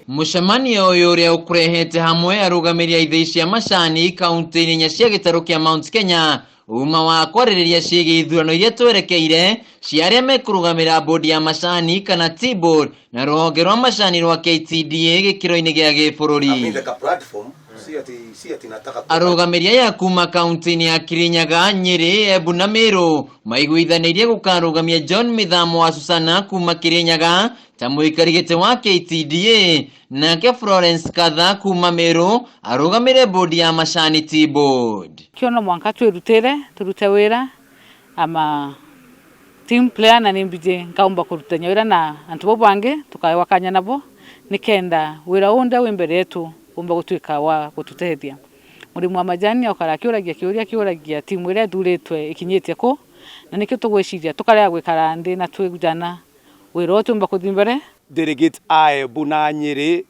Mũcemanio ũyũ ũrĩa ũkũrehete hamwe arũgamĩrĩri a ithĩi cia macani kaunti-inĩ inya cia gĩtarũ kĩa Mount Kenya uma wa kwarĩrĩria ciĩgiĩ ithurano iria twerekeire cia arĩa mekũrũgamĩrĩra bodi ya macani kana Tea Board na rũhonge rwa macani rwa KTDA gĩkĩro-inĩ gĩa gĩbũrũri. Arũgamĩrĩri aya kuma kaunti-inĩ ya Kirinyaga, Nyĩrĩ, Embu na Meru maiguithanĩirie gũkarũgamia John Mĩthamo wa Susana kuma Kirinyaga ta mũikari gĩtĩ wa KTDA nake Florence Katha kuma Meru arũgamĩre bodi ya macani Tea Board. Kĩo no mwanka twĩrutĩre tũrute wĩra ama team player na nimbije nkaumba kũrutania wĩra na antu bau bangi tukawakanya nabo nikenda wĩra unde wi mbere yetu umba gutuika wa gututethia. Mũrĩmi wa majani okara akiũragia kĩũria akĩũragia timu ĩrĩa ĩthurĩtwe ĩkinyĩtie kũ, na nĩkĩo tũgwĩciria tũkarega gwĩkara nthĩ na twĩgujana wĩra ũyũ tũmba kũthiĩ mbere. Delegates a Embu na Nyĩrĩ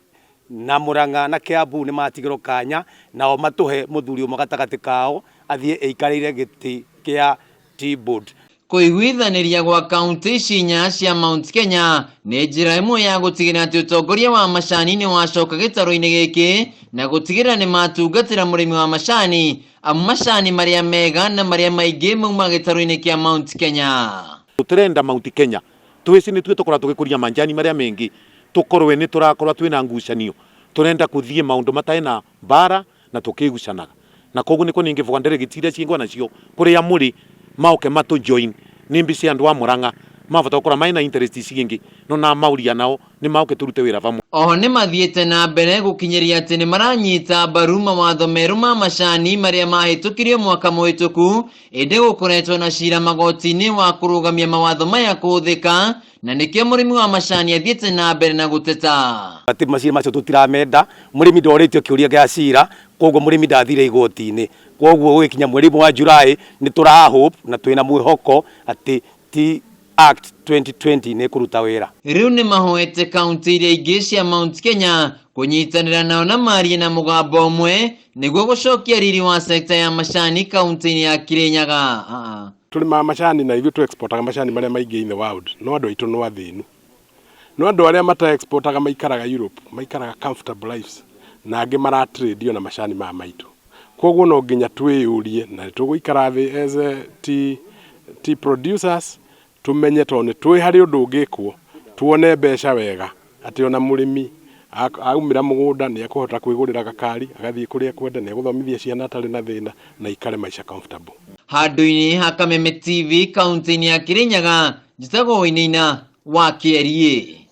na Murang'a na Kiambu nĩ matigĩrwo kanya nao matũhe mũthuri ũmwe gatagatĩ kao athiĩ eikarĩire gĩtĩ kĩa Tea Board. Kũiguithanĩria gwa kaunti ici inya cia Mount Kenya nĩ njĩra ĩmwe ya gũtigĩrĩra atĩ ũtongoria wa macani nĩ wacoka gĩtarũ-inĩ gĩkĩ na gũtigĩrĩra nĩ matungatĩra mũrĩmi wa macani, amu macani marĩa mega na marĩa maingĩ mauma gĩtarũ-inĩ kĩa Mount Kenya. Tũtirenda Mount Kenya twĩci nĩtuo tũkoragwo tũgĩkũria manjani marĩa mengĩ tũkorwe nĩ tũrakorwo twĩna ngucanio, tũrenda kũthiĩ maũndũ matarĩ na mbara na tũkĩgucanaga, na koguo nĩkwo ningĩvuga delegate iria ciĩngwa nacio kũrĩa mũrĩ maoke matũ join nĩ mbi cia andũ a Murang'a mavota gũkorwo mena interest ciĩngĩ no na mauria nao nĩ maoke tũrute wĩra vamwe. Oho nĩ mathiĩte na mbere gũkinyĩria atĩ nĩ maranyita mbaru mawatho merũ ma macani marĩa mahĩtũkirio mwaka mũhĩtũku, ĩndĩ gũkoretwo na cira magoti-inĩ wa kũrũgamia mawatho maya kũhũthĩka, na nĩkĩo mũrĩmi wa macani athiĩte na mbere na gũteta. Atĩ macira macio tũtiramenda, mũrĩmi ndorĩtio kĩũria gĩa cira, koguo mũrĩmi ndathire igoti-inĩ. Koguo gũgĩkinya mweri wa July nĩ tũra hope na twĩna mwĩhoko atĩ Tea Act 2020 nĩ ĩkũruta wĩra. Rĩu nĩ mahoete kaunti iria ingĩ cia Mount Kenya kũnyitanĩra nao na marie na mũgambo ũmwe nĩguo gũcokia riri wa sekta ya macani kaunti-inĩ ya Kirinyaga. Tũrĩmaga macani na ithuĩ tũ-exportaga macani marĩa maingĩ in the world, no andũ aitũ no athĩnu. No andũ arĩa mata-exportaga maikaraga Europe, maikaraga comfortable lives, na angĩ mara-trade ona macani maya maitũ. Koguo no nginya twĩyũrie na nĩ tũgũikara thĩ as a tea, tea producers tũmenye tondũ nĩ tũĩ harĩ ũndũ ũngĩkwo tuone mbeca wega atĩ ona mũrĩmi aumĩra mũgũnda nĩ ekũhota kwĩgũrĩra gakari agathiĩ kũrĩa ekwenda, nĩ egũthomithia ciana atarĩ na thĩna na ikare maica comfortable. Handũ-inĩ ha Kameme TV kaunti-inĩ ya Kirinyaga, njĩtagwo Wainaina wa Kĩeriĩ.